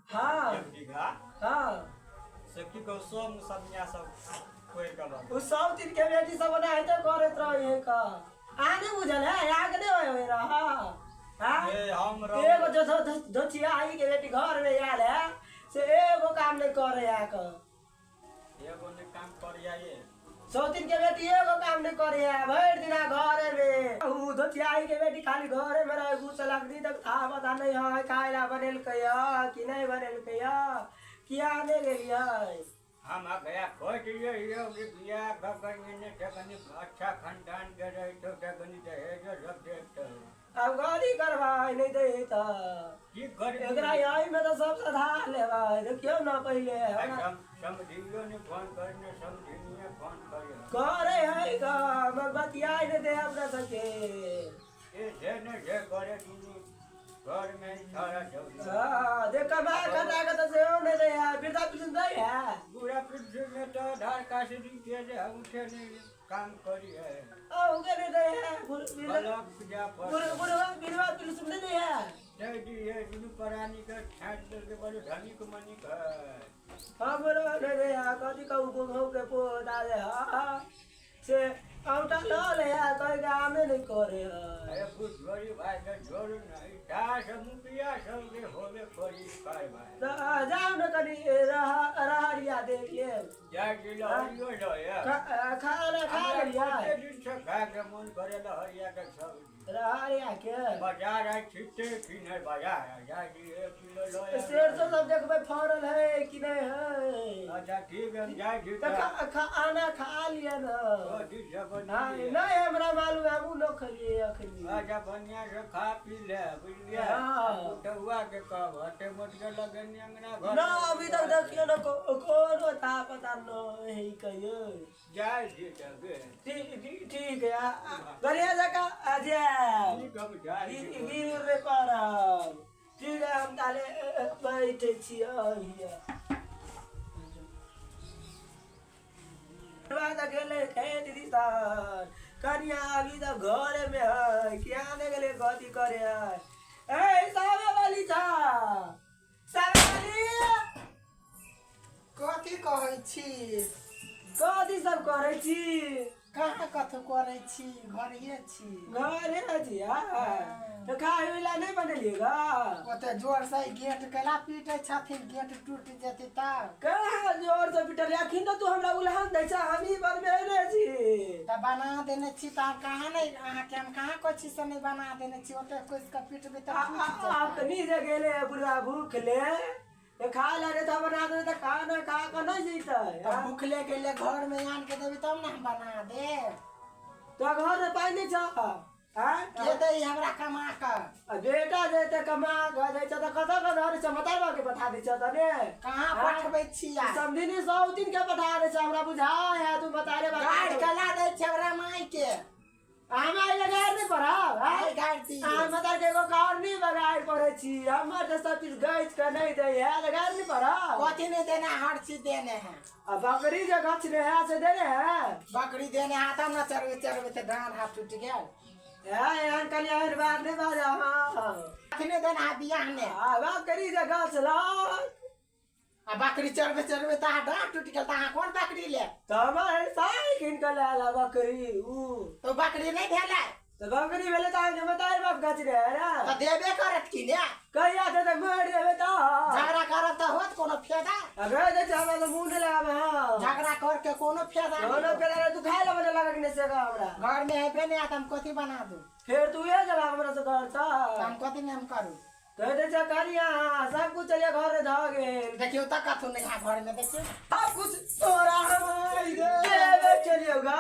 हाँ। एक बीघा। हाँ। से की कहू, सब मुसलिया सब कोरि के लऽ ओ सब दिन के बेटी सब ओनाहिते करैत रहे है का अहाँ नहि बुझल है, अहाँके नहि होय रह। हाँ? ए, हम रह- एगो जो धोचिया आई के बेटी घर में आयल है से एगो काम नहीं करे है का। एगो ने काम करिया ये। सौतिन के बेटी एगो काम नहीं करे है, भरि दिना घरे में। ऊ धोतियाई के बेटी खाली घरे में रहे, घुस लगदी तक था पता नहीं है खाए ला बनेलकै है कि नहीं बनेलकै है, किया नहीं गेलियै। हम आ गया खोज दिए ये कि बियाह कनी ने कनी अच्छा खानदान के रहे तो कनी दहेज सब देते। अब गाड़ी करबै नहीं दे तऽ की करी? एकरा यही में तऽ सब सधा लेबै, देखियौ न पहिले हमरा। समझियो ने फोन करने, समझिए फोन करे। करे है ग, हमर बतियाइ नहीं दे अपना सबके। ए जे ने जे करे दुनू घर में सारा जरूरी। हाँ, देख कमा खटा के तऽ सेहो नहीं दे है, वृद्धा पेंशन दै है। बुढ़ा पेंशन में तो आधार कार्ड से दिन के जे हम उठे नहीं काम करी है। आ, उनके नहीं दे है, ब्लॉक जा पर। बुढ़वा विधवा पेंशन नहीं दे है। नहीं दी है, दुनू प्राणी के छाँट दे के बड़े धनिक मनिक है। हाँ, बुढ़वा नहीं दे है, कथी कहू गहूँ के पोता दे है से औटा लऽ ले है, कहे के आमे नहीं करे है। अरे बुझोरी भाई के जोड़ नहीं दास मुखिया सब के होबे करी कर भाई। तऽ जाउ ने कनि रहरिया देख लेब। जाय छी लहरियो लय। खाना खा हमरा लेलियै? कते दिन से खाय के मन करे लहरिया के सब्जी। रहरिया के बाजार आइ छिटे कि नहि बाजार आइ जाइ छी 1 किलो लय। सरसों सब देखबै फड़ल है कि नहीं है। अच्छा ठीक है, हम जाइ छी। तऽ खाना खा लिअ ने। कथी सब हाँ, बनेलियै? नहीं हमरा मालूम है, हमहूँ न खेलियै अखनी। अच्छा बढ़िया से खा पी ले, बुझलियै? हाँ। पुतहुआ के कहब हटे मोट के लगनी अंगना घर। न अभी तक देखियौ न कोनो था पता नहीं कहियो। जाइ छी तब। ठीक ठीक ठीक है, बढ़िया जगह आ जाए। ठीक, हम जाइ छी। गिर रे करब। ठीक है, हम ताले बैठे छियै हिया। तऽ गेलै खेत दिसन, कनिया अभी तऽ घरे में है, किया नहि गेलै, कथी करे है। ए सावे वाली छा, सावे वाली। कथी कहै छी? कथी सब करै छी? कहाँ कथू करै छी, घरे छी। घरे छी? तऽ खाय ला नहि बनेलियै ग? ओते जोर से गेट केला पीटे छथिन, गेट टूट जेतै तब। कहाँ जोर से पिटलियै? अखन तऽ तू हमरा उल्हन दै छ, हमही बनबेने छी। तऽ बना देने छी तऽ हम कहाँ नहि, अहाँके हम कहाँ कहै छी से नहि बना देने छी। ओते कसि कऽ पीटबै तऽ टूटि जेतै। अपनी जे गेलै बुढ़ा भूखले तऽ खा ले रे, तऽ बना देबै तऽ खाना खा कऽ नहि जैतै? तऽ भूखले गेलै, घर में आन के देबै तब ने हम बना देब। तो घर में पाइ नहि छ? आँय? के दै हमरा कमा कऽ? आ बेटा जेतै कमा कऽ दै छ तऽ कतऽ कऽ धरै छ? मतार बाप के पठा दै छ तने? कहाँ पठबै छी आइ? समधिनी सौतिन के पठा दै छ, हमरा बुझाय है तू मतारे बाप। गाड़ि के ला दै छै हमरा माय के। हम आइ गाड़ि नहि पढ़ब? आँय? गाड़ि दी। अहाँ मतार के एगो कार नहि बगाड़ि पढ़ै छी, हमर तऽ सब चीज गैछ के नहि दै है तऽ गाड़ि नहि पढ़ब? कथी नहीं देने? हर चीज देने है। आ बकरी जे गछने है से देने है? बकरी देने है तब न चरबे चरबे तऽ डाँड़ हाथ टूटि गेल। है एहन कनि एहन बात नहि बाजऽ। हाँ। कथी नहीं देने है बियाह ने? आ बकरी जे गछलक। आ बकरी चरबे चरबे तऽ अहाँ डाँड़ टूटि गेल, तऽ अहाँ कोन बकरी लेब? तऽ हमर साई कीन कऽ लायल है बकरी ऊ। तऽ बकरी नहि भेलै? तऽ बकरी भेलै तऽ अहाँके मतारी बाप गछने है ने। तऽ देबे करत कि ने? कहिया देतै? मरि जेबै तऽ झगड़ा करब तऽ होत कोनो फायदा? अगर दै छै हमरा तऽ मुँह नहि लगाबै। हँ, झगड़ा करके कोनो फायदा कोनो नहि। फायदा नहि। तू खाय लए बने लागक नहि से कह हमरा। घर में हेबे नहि, तऽ हम कथी बना दू? फेर तू इहे जवाब हमरा से कर छ? तऽ हम कथी नहि हम करू? कह दै छै कनिया सब कुछ चलिए घर धऽ गेल। देखियौ तऽ कथू नहि है घर में, देखियौ। सब कुछ तोरा हम देबे चलियौ गा,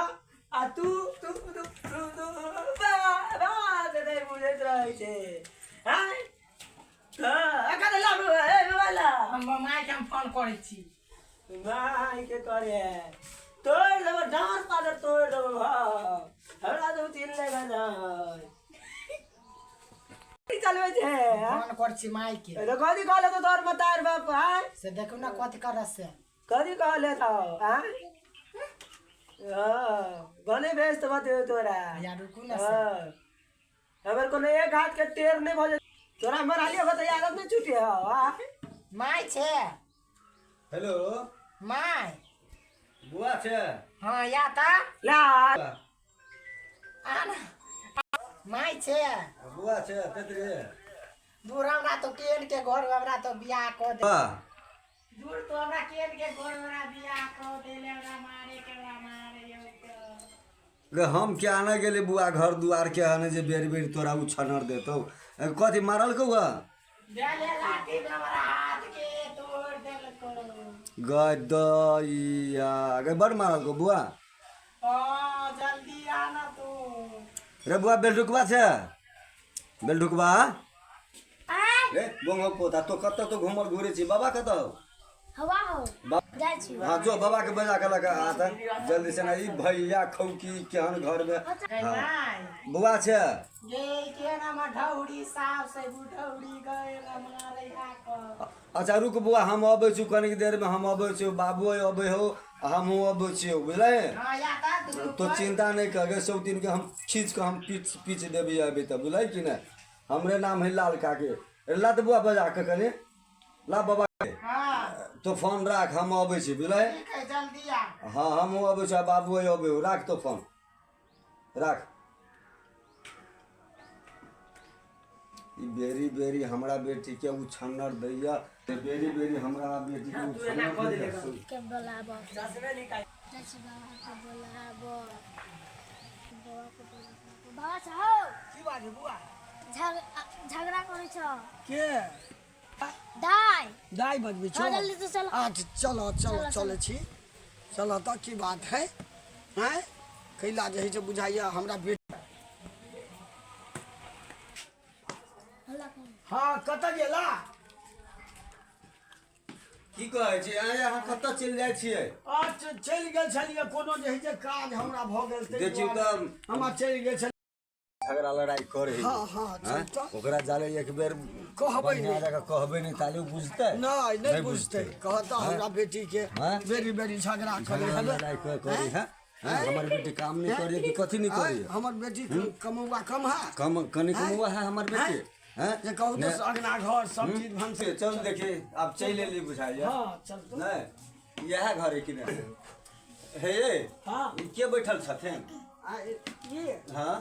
आ तू तू तू तू तू बात नहि बुझैत रहै छै। आँय, हँ, एखन लाबू ए वाला। हम माय के हम फोन करै छी। माय के करे तोड़ देबो, डांस पाडर तोड़ देबो। हाँ, हमरा तऽ चिन्ह लेगा नहि। की चलबै छै? फोन करै छी माय के। तऽ कथी कहले तो तोहर मतार बाप? आँय, से देखू ने कथी करत से। कथी कहले तो? आँय, हँ, भने भेज तऽ बतेबो तोरा। या रुकू ने से। हँ, अगर कोनो एक हाथ के टेर नहि भऽ जेतै तोरा मराली होगा तऽ यादव नहि छुटे हौ। आँय? My छै। हेलो। My. बुआ छै। हँ या तऽ ला। आन my छै। बुआ छै तेतरे। दूर हमरा तो केन के घर हमरा तो बियाह कऽ दे। वाह। दूर तो हमरा केन के घर हमरा बियाह कऽ देले, हमरा मारे के, हमरा मारे यौ के। गे हम क्या ने गेली बुआ घर दुआर के हने जे बेर बेर तोरा उ छनर देतौ। कथी मारल कौआ? देले लाठी में हमरा हाथ के तोड़ देलको। गदैया गे बड़ मारल कौ बुआ। हाँ जल्दी आना तू। रे बुआ बेलढुकबा छै? बेलढुकबा रे बोंगो पोता तो कतऽ तो घूमल घुरे छी? बाबा कतऽ हौ? हवा हो जाइ छी। हाँ जो बाबा के बजा के लगा आता जल्दी से ना ई भैया खौकी केहन घर में। हाँ my बुआ छै। गे के नाम ढौरी साफ से बुढौरी गए मारे आक। अच्छा रुक बुआ हम अबै छी कनिक देर में, हम अबै छी, बाबू अबै हो हमहूँ अबै छियौ बुझलै। हाँ या तऽ तो चिंता नहीं कर गे सौतीन के हम खींच के हम पीच पीच देबी अभी तऽ बुझलै कि नहीं। हमरे नाम है लाल काके। ला तऽ बुआ बजा के कनि ला बाबा के। हाँ तो फोन राख हम अबै छी बुझलै। ठीक है जल्दी आ। हाँ हमहूँ अबै छी बाबू अबै हो, राख तो फोन राख। ई बेरी बेरी हमरा बेटी के उ छन्नर दैया, बेरी बेरी हमरा बेटी के उ छन्नर दैया। के बोलाब चश्मे निकाल। जाइ छी बाबा के बोलाब, बाबा के बोलाब। बाबा छौ की बात है बुआ? झगड़ा करै छौ के दाइ। दाइ बजबै छौ? हाँ जल्दी से चल। अच्छा चलो चलो चलो, चलै छी। चलो तऽ की बात है? आँय कैला जे है से बुझाइया हमरा बेटी। हल्ला कर। हाँ कतऽ गेला? की कहै छी आँय अहाँ कतऽ चलि जाइ छियै? अच्छा चलि गेल छलियै कोनो जे है से काज हमरा भऽ गेल ताहि देखियौ दुआरे तऽ हमरा चलि गेल छलियै। झगड़ा लड़ाई करे। हाँ हाँ चल तऽ ओकरा जाले एक बेर कहबै बढ़िआँ नहि। जकाँ कहबै नहि ताले उ बुझतै? नहि नहि बुझतै। कहता हमरा बेटी के हाँ? बेरी बेरी झगड़ा करे झगड़ा हवे। लड़ाई करे है। हाँ, हमर बेटी काम नहीं करे कि कथी नहीं करे? हमर बेटी कमौआ कम है? कम कनि कमौआ है हमर बेटी। हैं? जे कहू तऽ अगना घर सब चीज भनसे। चल देखिए अब चलि एली बुझाइया। हाँ चल तो। नहीं इएह घर है कि नहीं हे ये? हाँ। ई के बैठल छथिन? आ, ये हाँ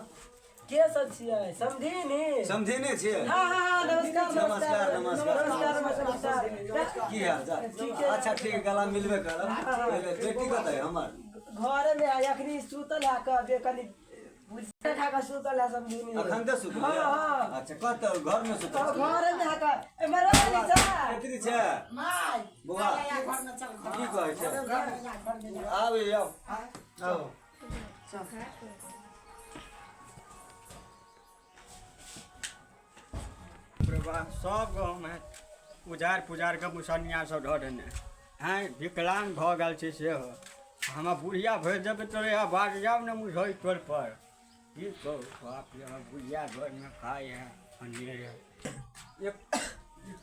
के सब छियै? समधिनी? समझेने छियै? हाँ हाँ हाँ नमस्कार नमस्कार, नमस्कार। नमस्कार नमस्कार। की हाल चाल? अच्छा ठीक है, गला मिलबे करब। बेटी कतऽ है हमर? घरे में है अखनी सुतल है कबे कनि भुजिया खा कऽ सुतल है समधिनी। अखन तऽ सुतल हाँ है? हाँ। अच्छा कतऽ घर में सुतल तो छै? घरे में है का ए मरवा नीचा। केतरी छै my बुआ? या घर में चल घर। की कहै छै? घर में जा घर में जा। आबै आउ आउ। सब गाँवमे उजार पुजार के मुसनिया सब धऽ देने हैं, विकलांग भऽ गेल छै सेहो। हमरा बुढ़िया भरि देबै तोरे आवाज जाउ ने मुझै टोल पर। की कहू बाप रे, हमर बुढ़िया घरमे खाइ है अनेरे। एक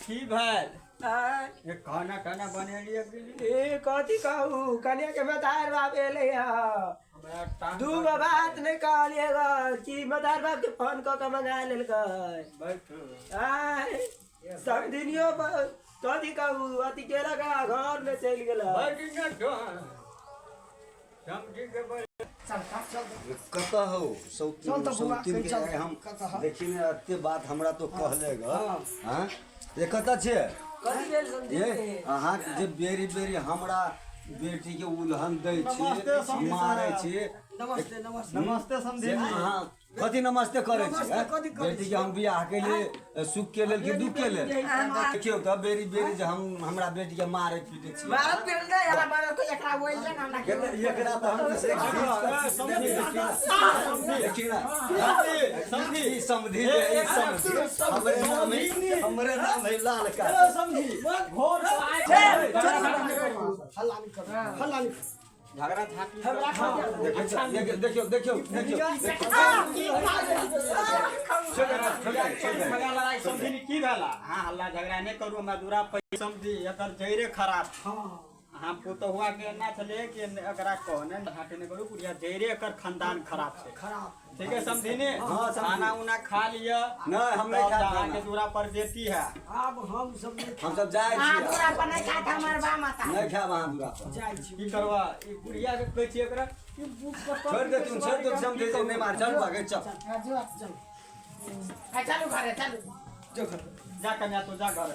की भेल? आँय, एक खाना खाना बनेलियै कि नहि? ए कथी कहू कनिया के मदार बाप एलै है। हमरा टांग दू गो बात नहीं कहलियै ग कि मदार बाप के फोन कऽ के मंगा लेलकै। बैठू। आँय समधिनियो कथी कहू अथी केलक है, घर में चलि गेल। बैठ ने तो समझी के बैठ। चल चल। कतऽ हौ चल तऽ बौआ, सौतीन के? चल। हम कतऽ हौ? देखी ने एते बात हमरा तो कहले ग। हाँ। हाँ ये कतऽ छियै? कथी भेल समधिनी? ये अहाँ जे बेरी बेरी हमरा बेटी के उल्हन दै छी, नमस्ते समधी मारै साहब। छी। नमस्ते नमस्ते। नमस्ते समधी। से अहाँ कथी नमस्ते करै छी? नमस्ते हैं? कथी करै बेटी के हम बियाह के लिए सुख के लेल कि दुख के लेल? देखियौ तऽ बेरी बेरी जे हम हमरा बेटी के मारै पीटै छी। मारत पीटत नहि एकरा मारल को एकरा बोल जे ना हमरा के। एकरा तऽ हम से देखी ना समधी ई समधी जे ई समधी हमरे नाम है, हमरे नाम है लाल का। समधी घोर हल्ला नहीं करू, हल्ला नहीं करू। झगड़ा झाँकी देखियौ देखियौ देखियौ देखियौ। झगड़ा लड़ाई समझी की भेला? हाँ हल्ला झगड़ा नहि करू, हमरा दूरा पर समझी एकर जड़े खराब। अहाँ पुतहुआ के एना छलै कि एकरा कहने हाथे नहि करू बुढ़िया जड़े एकर खानदान खराब छै। खराब। ठीक है समधिनी? हाँ, समधी। खाना उना खा लिअ। नहि, हम नहि तब खायब अहाँके खाना। दूरा पर बेटी है। आब हम सब नहि हम सब जाइ अहाँ छियै। दूरा पर नहि खाइत हमर बा माता। नहि खायब अहाँ दूरा पर। जाइ छी। की करबा ई बुढ़िया के कहै छियै एकरा ई छोड़ि देथुन, छोड़ि देथुन समधी जी, नहि मार, चल भागै चल। हाँ, जो चलू। आ, चलू घरे चलू। जो घर। जा कन्या तू जा घर।